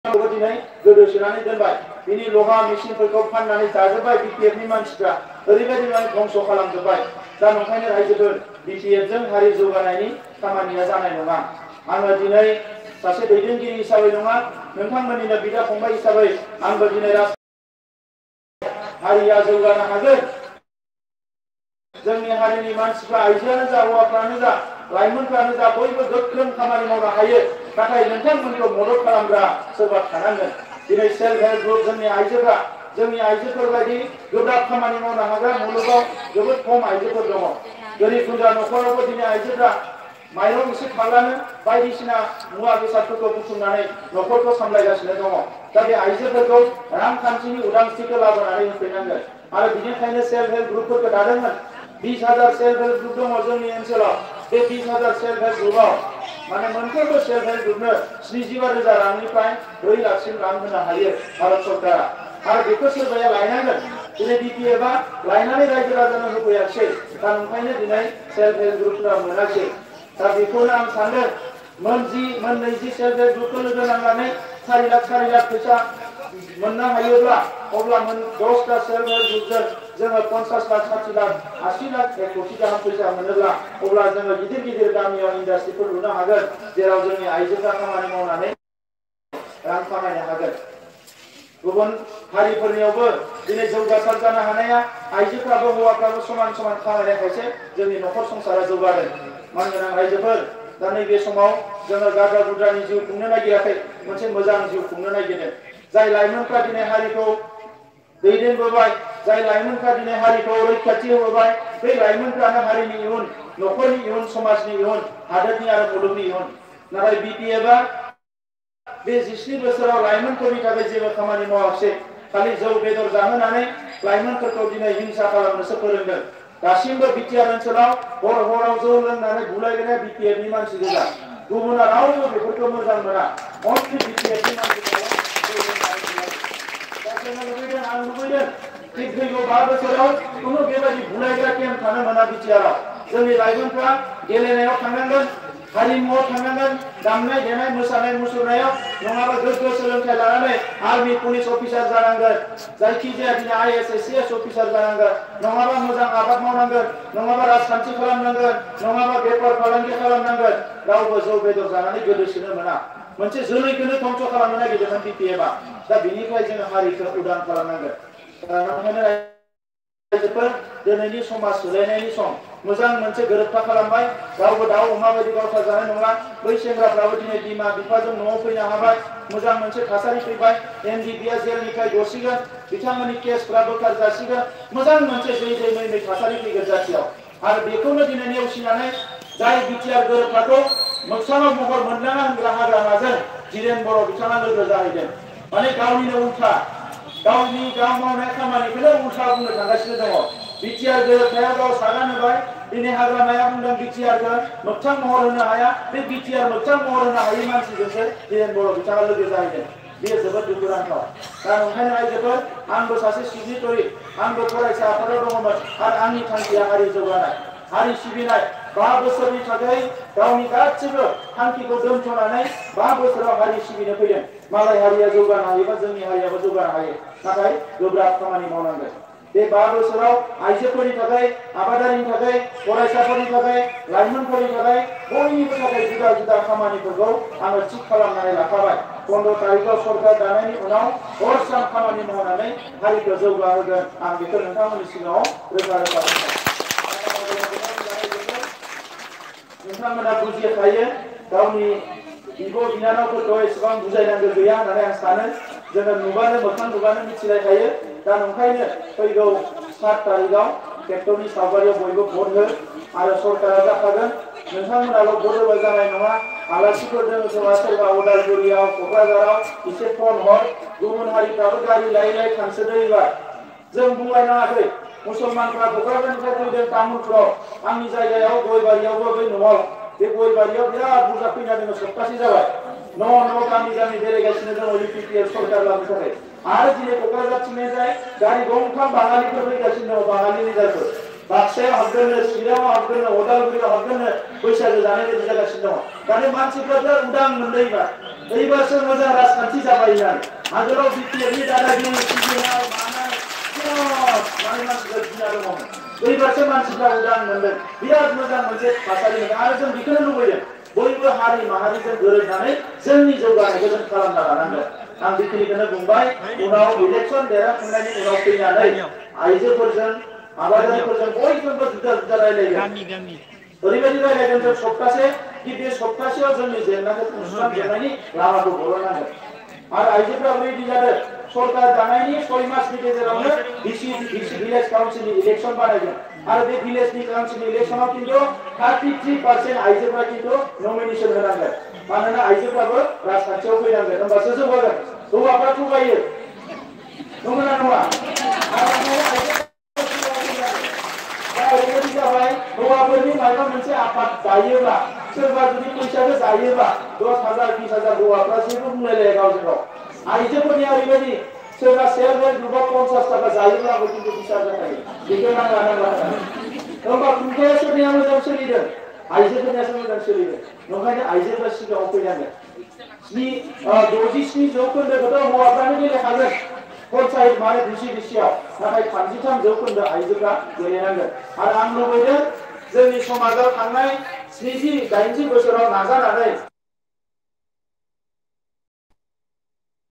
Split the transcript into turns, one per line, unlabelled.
दिनै गोदोसोनानै दोनबाय बिनि लहा मेसिनफोरखौ फाननानै जाजोबबाय बिपिएफनि मानसिफ्रा ओरैबायदि ध्वंस खालामजोबबाय दा नंखायनो रायजोफोर बिपिएफजों हारि जौगानायनि खामानिया जानाय नङा। आङो दिनै सासे दैदेनगिरि हिसाबै नङा नोंथांमोननिनो बिदा फंबाय हिसाबै आंबो दिनै हारिया जौगानो हागोन। जोंनि हारिनि मानसिफ्रा आइजोआनो जा हौवाफ्रानो जा लाइमोनफ्रानो जा बयबो गोख्रों खामानि मावनो हायो। नाथाय नोंथांमोनखौ मदद खालामग्रा सोरबा थानांगोन। दिनै सेल्फ हेल्प ग्रुप जोंनि आइजोफोर बायदि गोब्राब खामानि मावनो हाग्रा मुलुगाव जोबोद खम आइजोफोर दङ। गोरिब गुन्द्रा न'खरावबो दिनै आइजोफ्रा माइरं एसे थाब्लानो बायदिसिना मुवा बेसादफोरखौ बुथुमनानै न'खरखौ सामलायगासिनो दङ। दा बे आइजोफोरखौ रांखान्थिनि उदांस्रिखौ लाबोनानै होफैनांगोन आरो बिनिखायनो सेल्फ हेल्प ग्रुपफोरखौ दादोंमोन। 20,000 सेल्फ हेल्प ग्रुप दङ जोंनि ओनसोलाव। बे 20,000 सेल्फ हेल्प ग्रुपआव माने मोनफ्रोमबो सेल्फ हेल्प ग्रुपनो 75,000 रांनिफ्राय 4 लाखसिम रां होनो हायो भारत सरकारा। आरो बेखौ सोरबाया लायनांगोन। दिनै बिपिएफआ लायनानै रायजो राजानो होफैयाखिसै। दा ओंखायनो दिनै सेल्फ हेल्प ग्रुपफोरा मोनाखै। दा बेखौनो आं सानो मोन 20 सेल्फ हेल्प ग्रुपखौ लोगो नांनानै 4 लाख फैसा मोननो हायोब्ला अब्ला 10टा सेल्फ हेल्प ग्रुपजों जोङो 50 लाख 60 लाख 80 लाख 1 कोटी गाहाम फैसा मोनोब्ला अब्ला जोङो गिदिर गिदिर गामियाव इन्डास्ट्रिफोर लुनो हागोन जेराव जोंनि आइजोफ्रा खामानि मावनानै रां खामायनो हागोन। गुबुन हारिफोरनियावबो दिनै जौगासार जानो हानाया आइजोफ्राबो हौवाफ्राबो समान समान खामायनायखायसो जोंनि न'खर संसारा जौगादों। मानगोनां रायजोफोर दा नैबे समाव जोङो गाजा बुद्रानि जिउ खुंनो नागिराखै मोनसे मोजां जिउ खुंनो नागिरदों। जाय लाइमोनफ्रा दिनै हारिखौ दैदेनबोबाय जाय लाइमोनफ्रा दिनै हारिखौ रैखाथि होबोबाय बे लाइमोनफ्रानो हारिनि इयुन न'खरनि इयुन समाजनि इयुन हादोरनि आरो मुलुगनि इयुन। नाथाय बिपिएफआ बे 17 बोसोराव लाइमोनफोरनि थाखाय जेबो खामानि मावाखिसै। खालि जौ बेदर जाहोनानै लाइमोनफोरखौ दिनै हिंसा खालामनोसो फोरोंदों। दासिमबो बिटिआर ओनसोलाव हराव जौ लोंनानै बुलायग्राया बिपिएफनि मानसि गोजा। गुबुना रावबो बेफोरखौ मोजां मोना। अन्लि बिपिएफनि मानसिफोरा दा जोङो लुबैदों आं लुबैदों कि फैगौ 5 बोसोराव खुनु बेबायदि बुलायग्रा केम्प थानो मोना बिटिआरआव। जोंनि लाइमोनफ्रा गेलेनायाव थांनांगोन हारिमुआव थांनांगोन दामनाय देनाय मोसानाय मुसुरनायाव नङाबा गोग्गो सोलोंथाइ लानानै आर्मी पुलिस अफिसार जानांगोन। जायखिजाया दिनै आईएएस आईसीएस अफिसार जानांगोन। नङाबा मोजां आबाद मावनांगोन नङाबा राजखान्थि खालामनांगोन नङाबा बेफार फालांगि खालामनांगोन। रावबो जौ बेदर जानानै गोदोसोनो मोना। मोनसे जोलैखौनो ध्वंस खालामनो नागिरदोंमोन बिपिएफआ। दा बेनिफ्राय जोङो हारिखौ उदां खालामनांगोन। रायजोफोर दिनैनि समाज सोलायनायनि सम मोजां मोनसे गोरोबथा खालामबाय। रावबो दाउ अमा बायदि गावथार जानाय नंला। बै सेंग्राफ्राबो दिनै बिमा बिफाजों न'आव फैनो हाबाय। मोजां मोनसे थासारि फैबाय। एनडिपिएस जेलनिफ्राय गसिगोन बिथांमोननि केसफ्रा बोखार जासिगोन। मोजां मोनसे दै थासारि फैगोन जाथियाव। आरो बेखौनो दिनै नेवसिनानै जाय बिटिआर गोरोबथाखौ मोगथाङाव महर मोनलाङा होनग्रा हाग्रामाजों जिरेन बर' बिथाङा लोगो जाहैदों। माने गावनिनो उल्था गाव मावनाय खामानिखौनो उल्था बुंनो थांगासिनो दङ। बिटिआर गोरोबथाया गाव सागान होबाय। दिनै हाग्रामाया बुंदों बिटिआरखौ मोगथां महर होनो हाया। बे बिटिआर मोगथां महर होनो हायै मानसिजोंसो जिरेन बर' बिथाङा लोगो जाहैदों। बेयो जोबोद दुखुनांथाव। दा ओंखायनो रायजोफोर आंबो सासे सिगनेटरि आंबो फरायसा आफादाव दङमोन आरो आंनि थांखिया हारि जौगानाय हारि सिबिनाय। 5 बोसोरनि थाखाय गावनि गासिबो थांखिखौ दोनथ'नानै 5 बोसोराव हारि सिबिनो फैदों। मालाय हारिया जौगानो हायोबा जोंनि हारियाबो जौगानो हायो। नाथाय गोब्राब खामानि मावनांगोन। बे 5 बोसोराव आइजोफोरनि थाखाय आबादारिनि थाखाय फरायसाफोरनि थाखाय लाइमोनफोरनि थाखाय बयनिबो थाखाय जुदा जुदा खामानिफोरखौ आङो थिग खालामनानै लाखाबाय। 15 तारिखआव सरकार दानायनि उनाव हर सान खामानि मावनानै हारिखौ जौगाहोगोन। आं बेखौ नोंथांमोननि सिगाङाव रोखा रोखा नोंथांमोना बुजिखायो। गावनि बिब' बिनानावफोरखौ एसेबां बुजायनांगौ गैया होननानै आं सानो। जोङो नुबानो मोखां नुबानो मिथिलायखायो। दा ओंखायनो फैगौ 7 तारिखआव ट्रेक्टरनि सावगारियाव बयबो भट हो आरो सरकारा जाखागोन। नोंथांमोनाल' भट होबा जानाय नङा। आलासिफोर दङ सोरबा उदालगुरियाव क'क्राझाराव एसे फन हर। गुबुन हारिफ्राबो गारि लायै लायै थांसोदो एबार। जों बुंलायनाङाखै। मुसलमानफ्रा क'क्राझारनिफ्राय फैदों तामुलपुराव आंनि जायगायाव गयबारियावबो बै न'आव बे गयबारियाव बिराद बुरजा फैना दङ। सप्तासे जाबाय। न' गामि बेरायगासिनो दङ इउपिपिएल सरकार लाबोनो थाखाय। आरो दिनै क'क्राझारथिंजाय गारि गंथाम बाङालिफोर फैगासिनो दङ। बाङालि लिडारफोर बाक्सायाव हाबगोननो चिराङाव हाबगोननो उदालगुरियाव हाबगोननो बैसागो जानाय बायदि जागासिनो दङ। दानि मानसिफ्रा बिराद उदां मोनदों एबार। एबारसो मोजां राजखान्थि जाबाय होननानै आगोलाव बिटिआरनि दादागिरि सिबिनाय मानाय माने मानसिफ्रा गिना दङमोन एबारसो मानसिफ्रा उदां मोनदों बिराद मोजां मोनसे थासारि मोनदों आरो जों बेखौनो लुबैदों बयबो हारि माहारिजों गोरोबनानै जोंनि जौगानायखौ जों खालामना लानांगोन आं बेखिनिखौनो बुंबाय उनाव इलेक्सन देरहाखांनायनि उनाव फैनानै आइजोफोरजों आबादारिफोरजों बयजोंबो जुदा जुदा रायलायगोन ओरैबायदि रायलायगोन जों सप्तासे कि बे सप्तासेयाव जोंनि जेंनाखौ सुस्रांजोबनायनि लामाखौ बरननांगोन आरो आइजोफ्राबो रेडि जादों सरकार दानायनि 6 मासनि गेजेरावनो भिलेज काउन्सिलनि इलेक्सन बानायगोन आरो बे भिलेजनि काउन्सिलनि इलेक्सनाव खिन्थु 33% आइजोफ्रा खिन्थु नमिनेसन होनांगोन मानोना आइजोफ्राबो राजखान्थियाव फैनांगोन होमबासो जौगागोन हौवाफ्रा थगायो नंगौना नङा ओरैबायदि जाबाय हौवाफोरनि माबा मोनसे आफाद दायोब्ला सोरबा जुदि फैसाखौ जायोबा 10,000 20,000 हौवाफ्रा जेबो बुंलायलाया गावजों गाव आइजोफोरनि ओरैबायदि सोरबा सेल्फ हेल्प ग्रुपआव 50 थाखा जायोब्लाबो खिन्थु बिसार जाखायो बेखौ नांला होमबा खुंथाया सोरनिया मोजां सोलिदों आइजोफोरनियासो मोजां सोलिदों ओंखायनो आइजोफोरा सिगाङाव फैनांगोन 67 जौखोन्दोखौथ' हौवाफ्रानो गेलेखागोन पन्सायत माने डिसिआव नाथाय 33 जौखोन्दो आइजोफ्रा गेलेनांगोन आरो आं लुबैदों जोंनि समाजाव थांनाय 70-80 बोसोराव नाजानानै